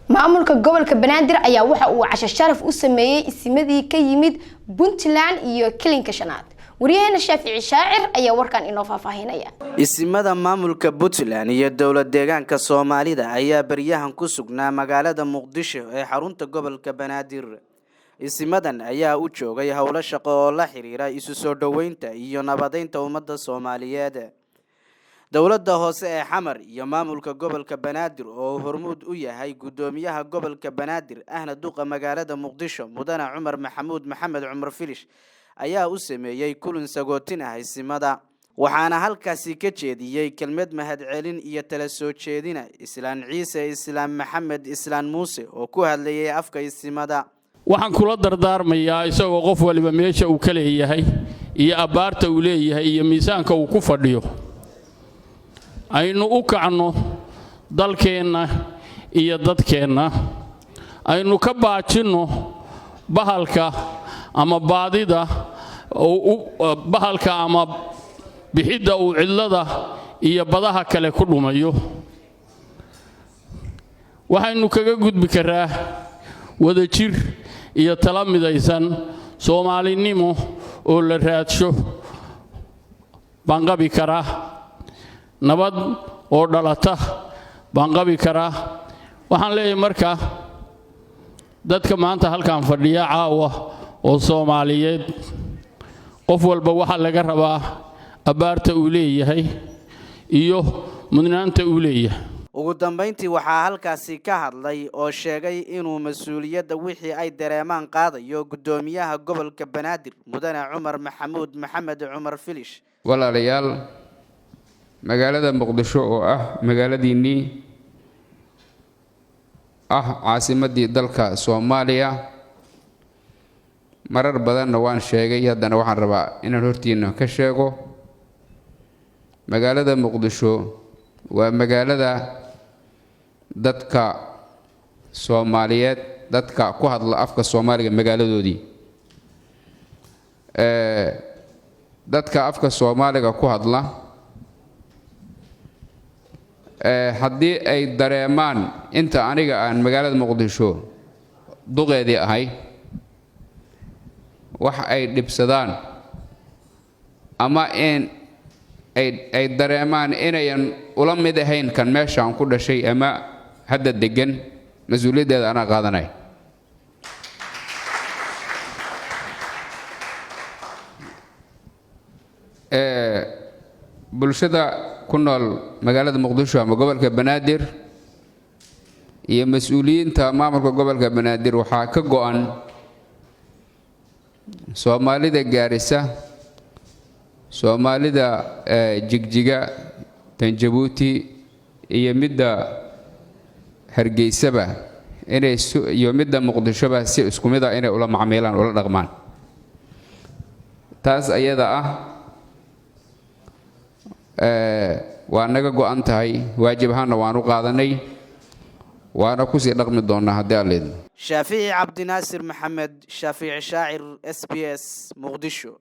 Maamulka gobolka Banaadir ayaa waxa uu casho sharaf u sameeyey isimadii ka yimid Puntland iyo Kilinka Shanaad. Wariyaheena Shaafici Shaacir ayaa warkan inoo faahfaahinaya. Isimada maamulka Puntland iyo dowlad deegaanka Soomaalida ayaa baryahan ku sugnaa magaalada Muqdisho ee xarunta gobolka Banaadir. Isimadan ayaa u joogay howlo shaqo oo la xiriira isu soo dhoweynta iyo nabadeynta ummadda Soomaaliyeed. Dowladda hoose ee Xamar iyo maamulka gobolka Banaadir oo hormuud u yahay guddoomiyaha gobolka Banaadir ahna duqa magaalada Muqdisho, Mudane Cumar Maxamuud Maxamed Cumar Filish, ayaa u sameeyey kulan sagootin ah isimada, waxaana halkaasi ka jeediyey kelmad mahadcelin iyo tala soo jeedina Islaan Ciise Islaam Maxamed Islaan Muuse oo ku hadlayay afka isimada. Waxaan kula dardaarmayaa, isagoo qof waliba meesha uu ka leeyahay iyo abbaarta uu leeyahay iyo miisaanka uu ku fadhiyo, aynu u kacno dalkeenna iyo dadkeenna, aynu ka baajinno bahalka ama baadida, bahalka ama bixidda uu cidlada iyo badaha kale ku dhumayo. Waxaynu kaga gudbi karaa wadajir iyo tala midaysan, Soomaalinimo oo la raadsho baan qabi karaa, nabad oo dhalata baan qabi karaa. Waxaan leeyahay marka, dadka maanta halkan fadhiya caawa oo Soomaaliyeed, qof walba waxaa laga rabaa abbaarta uu leeyahay iyo mudnaanta uu leeyahay. Ugu dambeyntii waxaa halkaasi ka hadlay oo sheegay inuu mas-uuliyadda wixii ay dareemaan qaadayo guddoomiyaha gobolka Banaadir, Mudane Cumar Maxamuud Maxamed Cumar Filish. Walaalayaal, magaalada Muqdisho oo ah magaaladiinnii, ah caasimaddii dalka Soomaaliya, marar badanna waan sheegay, haddana waxaan rabaa inaan hortiina ka sheego: magaalada Muqdisho waa magaalada dadka Soomaaliyeed, dadka ku hadla afka Soomaaliga magaaladoodii. Dadka afka Soomaaliga ku hadla haddii ay dareemaan inta aniga aan magaalada Muqdisho duqeedii ahay wax ay dhibsadaan ama in ay dareemaan inayan ula mid ahayn kan meeshaan ku dhashay ama hadda deggan, mas-uuliyaddeeda anaa qaadanay. Bulshada ku nool magaalada Muqdisho ama gobolka Banaadir iyo mas-uuliyiinta maamulka gobolka Banaadir waxaa ka go-an Soomaalida Gaarisa, Soomaalida Jigjiga, tan Jabuuti iyo midda Hargeysaba inay iyo midda Muqdishoba si isku mid ah inay ula macmiilaan, ula dhaqmaan. Taas ayada ah waa naga go-an tahay, waajib ahaanna waan u qaadanay, waana kusii dhaqmi doonaa haddii Alla idmo. Shaafici Cabdinaasir Maxamed, Shaafici Shaacir, SBS, Muqdisho.